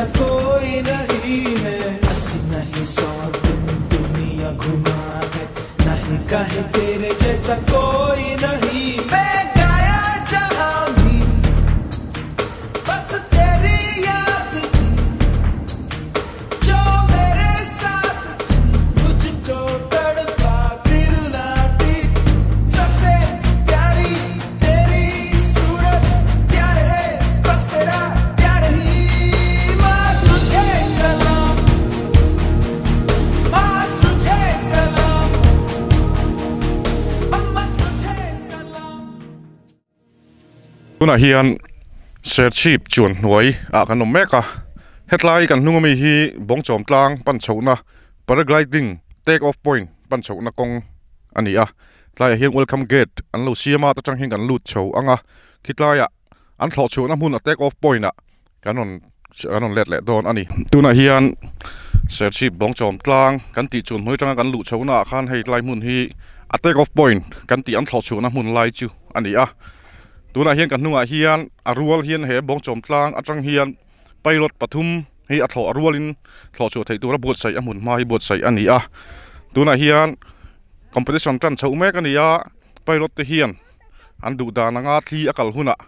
जैसा कोई नहीं है अस्सी नहीं सौ दिन दुनिया घुमा है नहीं कहीं तेरे जैसा कोई नहीं मैं गाया जहां भी बस तेरी याद थी जो मेरे साथ थी मुझको तड़पा दिलाती सबसे प्यारी तेरी सूरत प्यार है बस तेरा प्यार ही माँ तुझे सलाम माँ तुझे सलाम अम्मा तुझे सलाम Tunah hian Serchhip chuan hnuai ah kan awm mek a, hetlai kan hnung ami hi Bawngchawm tlang pan chhohna paragliding take off point pan chhohna kawng a ni a, tlaiah hian welcome gate an lo siam a ta tang hian kan lut chho ang a, khitlaiah an thlawh chhuahna hmun a take off point ah kan rawn kan rawn let leh dawn a ni. Tunah hian Serchhip Bawngchawm tlang kan tih chuan hnuai tanga kan luh chhohna ah khan hei tlai hmun hi a take off point kan tih an thlawh chhuahna hmun lai chu a ni a. Tunah hian kan hnungah hian a rual hian he Bawngchawm tlang atang hian pilot pathum hi a thlawh a rualin thlawh chhuah theih tura buatsaih a hmun hma hi buatsaih a ni a. Tunah hian competition tan chhoh mek a ni a, pilot te hian an duh dan anga thli a kal hunah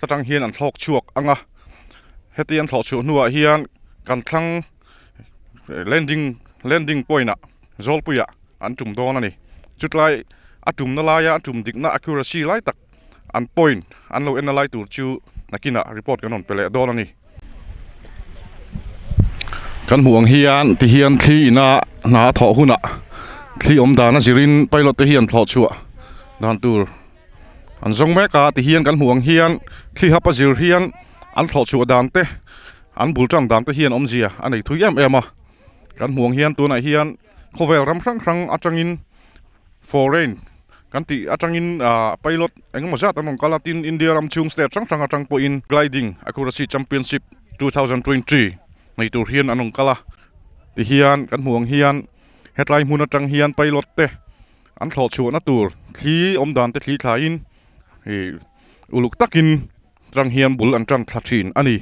atang hian an thlawk chhuak ang a. Heti an thlawh chhuah hnuah hian kan thlang landing landing point ah Zawlpuiah an tum dawn a ni. Chutlai a tumna laia a tum dikna accuracy lai tak an point an lo en a lai tur chu nakinah report kan rawn pe leh dawn a ni. Kan hmuh ang hian ti hian thli ina hna a thawh hunah thli awm dan a zirin pilot te hian thlawh chhuah dan tur an zawng mek a ti hian kan hmuh ang hian thli hap a zir hian an thlawh chhuah dan te an bul tan dan te hian awmzia a nei thui em em a kan hmuh ang hian tunah hian khawvel ram hrang hrang atangin Foreign kan tih atangin ah pilot engemaw zat an rawn kal a tin India ram chhung state hrang hrang atang pawhin gliding accuracy championship 2023 nei tur hian an rawn kal a tihian kan hmuh ang hian hetlai hmun atang hian pilot te an thlawh chhuahna tur thli awm dan te thli thlaiin ih uluk takin tang hian bul an tan thla thin a ni.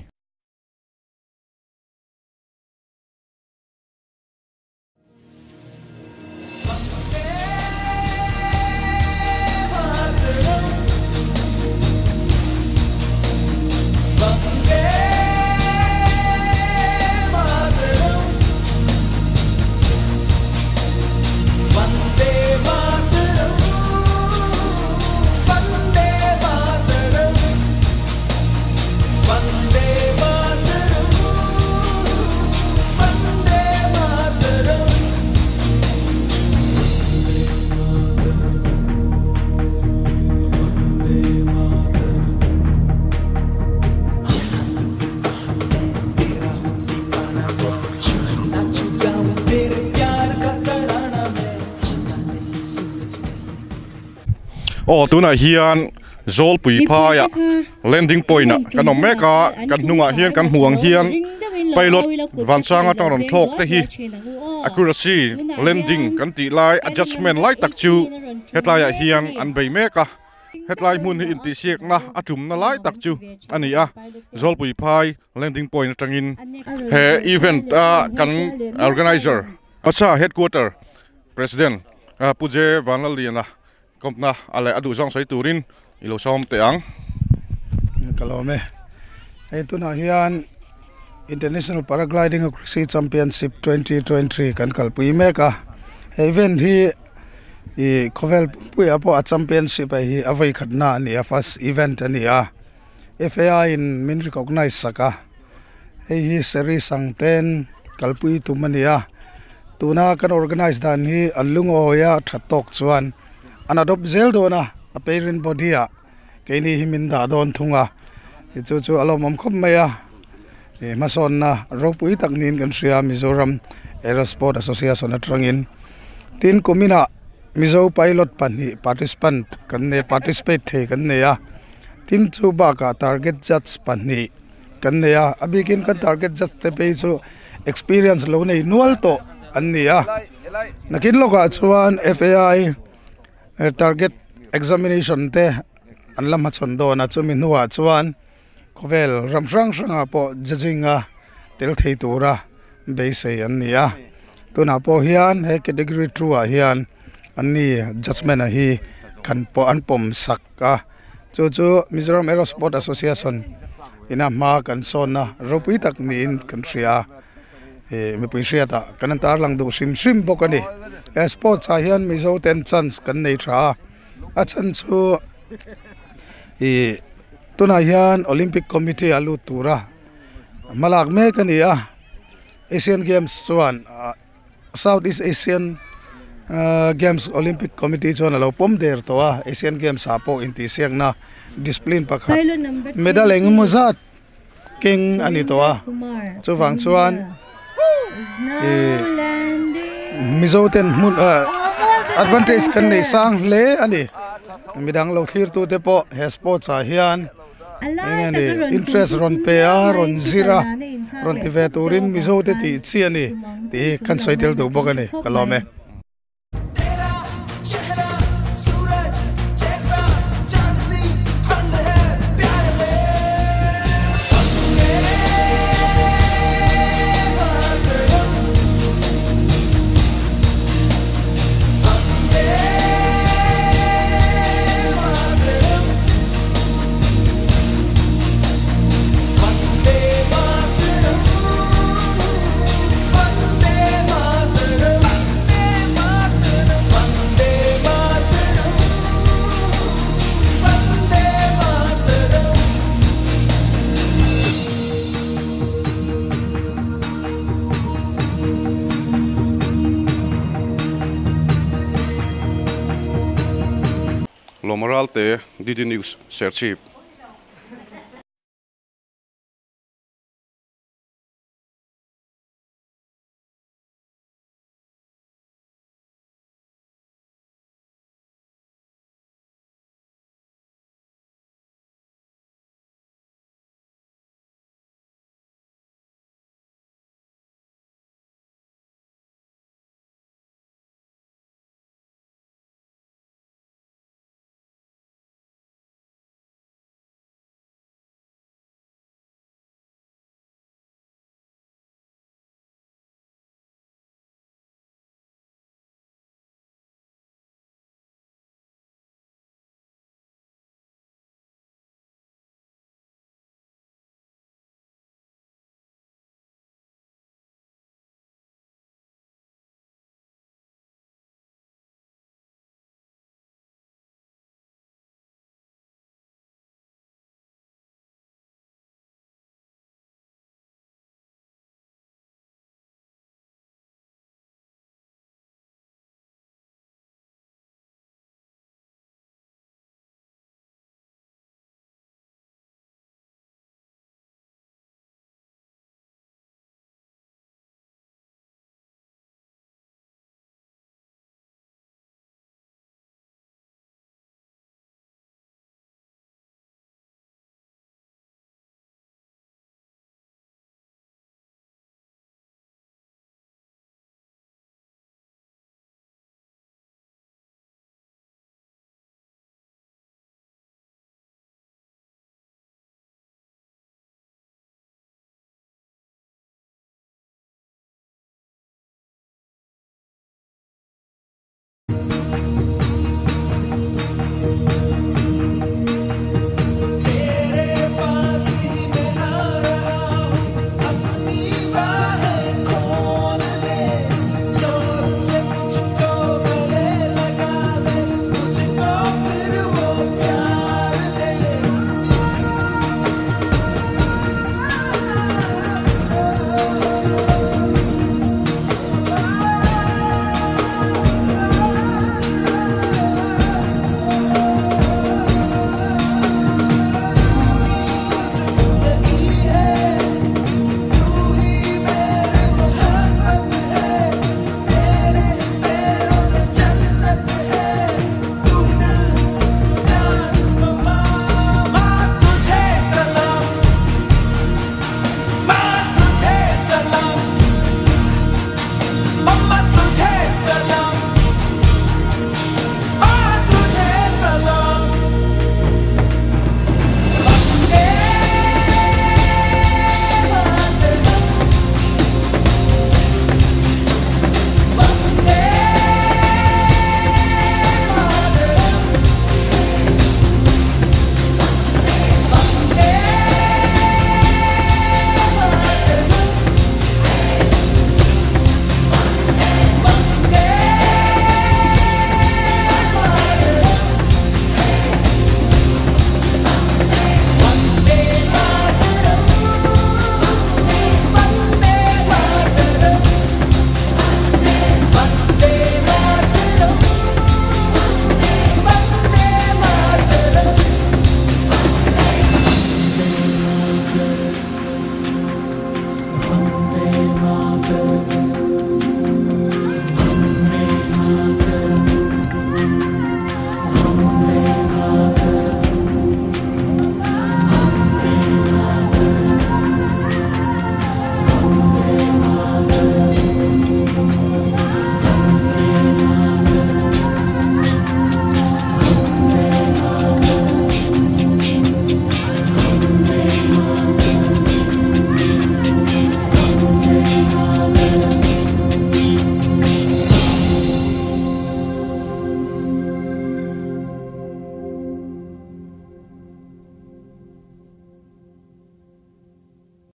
Aw tunah hian Zawlpui phaiah landing point ah kan awm mek a kan hnungah hian kan hmuh ang hian pilot vansang atang rawn thlawk te hi accuracy landing kan tih lai adjustment lai tak chu hetlaiah hian an bei mek a hetlai hmun hi intihsiakna a tumna lai tak chu a ni a Zawlpui phai landing point atangin he event a kan organizer Acha headquarter president Pu J Vanlalliana Kawmna a leh a duh zawng sawi turin i lo sawm teh ang. Ka lawm e. Hei tunah hian International Paragliding Accuracy Championship 2023 kan kalpui mek a. He event hi ih khawvel pumpuiah pawh a championship a hi a vawi khatna a ni a, first event a ni a. FAI in min recognize sak a. Hei hi series ang ten kalpui tum a ni a. Tuna kan organize dan hi an lungawi a that tawk chuan an adopt zel dawn a, a parent body ah keini hi min dah dawn thung a, chu chu a lawmawm khawp mai a, ih hmasawnna ropui tak niin kan hria Mizoram Aerosport Association atangin. Tin kuminah Mizo pilot pahnih participant kan nei participate thei kan nei a, tin chu bakah target judge pahnih kan nei a, a bikin kan target judge te phei chu experience lo nei nual tawh an ni a nakin lawkah chuan F_A_I target examination te an la hmachhawn dawn a chumi hnuah chuan khawvel ram hrang hrangah pawh judging a tel thei tura beisei an ni a. Tunah pawh hian he category two ah hian an ni judgement a hi kan pawh an pawm sak a chu chu Mizoram Aero Sport Association ina hma kan sawnna ropui tak niin kan hria a ih mipui hriatah kan an tarlang duh hrim hrim bawk a ni. He sports ah hian Mizo ten chance kan nei tha a a chhan chu ih tunah hian Olympic committee a lut tura hmalak mek a ni a. Asian Games chuan South East Asian Games Olympic Committee chuan a lo pawm der tawh a, Asian Games ah pawh intihsiakna discipline pakhat medal eng emaw zat keng a ni tawh a, chuvang chuan ih Mizo ten hmun advantage kan nei sang hle a ni, midang lo thlir tu te pawh he sports ah hian. Eng nge ni interest rawn pe a rawn zir a rawn ti ve turin Mizo te tih chi a ni tih hi kan sawi tel duh bawk a ni ka lawm e. Lawma Ralte, DD News, Serchhip.